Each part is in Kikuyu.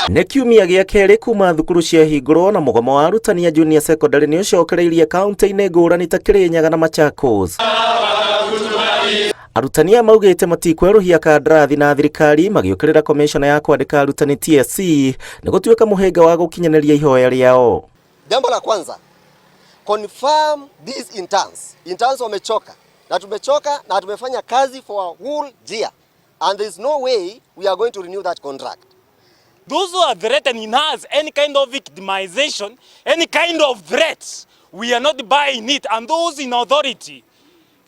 Nĩ kiumia gĩa kerĩ kuma thukuru ciahingũrwo na mũgomo wa arutani a junior secondary nĩ ũcokereirie kaunti-inĩ ngũrani ta Kirinyaga na Machakos. Arutani aya maugĩte matikwerũhia kandarathi na thirikari magĩũkĩrĩra komishona ya kwandĩka arutani TSC nĩ gũtuĩka mũhĩnga wa gũkinyanĩria ihoya rĩao. Jambo la kwanza, confirm these interns. Interns wamechoka na tumechoka na tumefanya kazi for a whole year and there is no way we are going to renew that contract. Those who are threatening us, any kind of victimization, any kind of threats, we are not buying it. And those in authority,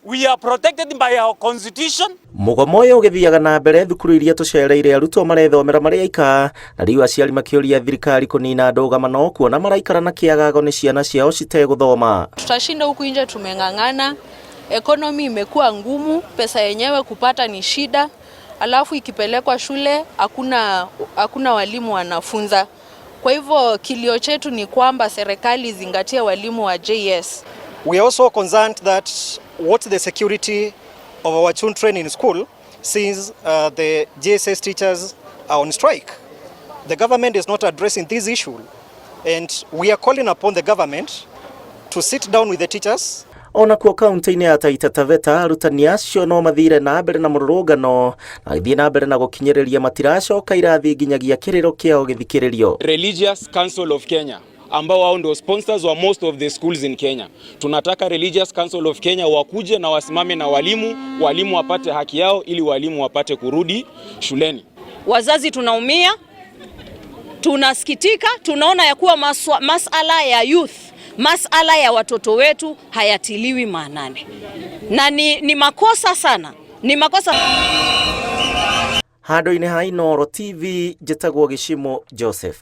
we are protected by our constitution. Mũgomo ũyũ ũgĩthiaga na mbere thukuru iria tũcereire arutwo marethomera marĩ aika na rĩu aciari makĩũria thirikari kũnina ndũgamano kuona maraikara na kĩagago nĩ ciana ciao citegũthoma. Tutashinda huku nje tumeng'ang'ana, economy imekuwa ngumu, pesa yenyewe kupata ni shida, alafu ikipelekwa shule hakuna walimu wanafunza. Kwa hivyo kilio chetu ni kwamba serikali izingatie walimu wa JS. We are also concerned that what's the security of our children in school since the JSS teachers are on strike. The government is not addressing this issue, and we are calling upon the government to sit down with the teachers. Ona kuo kaunti-inĩ ya Taita Taveta arutani acio no mathire na mbere na mũrũrũngano na gĩthiĩ na mbere na gũkinyĩrĩria matiracoka irathi nginyagia kĩrĩro kĩao gĩthikĩrĩrio. Religious Council of Kenya ambao wao ndio sponsors wa most of the schools in Kenya. Tunataka Religious Council of Kenya wakuje na wasimame na walimu, walimu wapate haki yao ili walimu wapate kurudi shuleni. Wazazi tunaumia, tunasikitika, tunaona ya kuwa masala ya youth, masala ya watoto wetu hayatiliwi maanani, na ni makosa sana, ni makosa. Handũ-inĩ ha Inooro TV njĩtagwo Gĩcimo Joseph.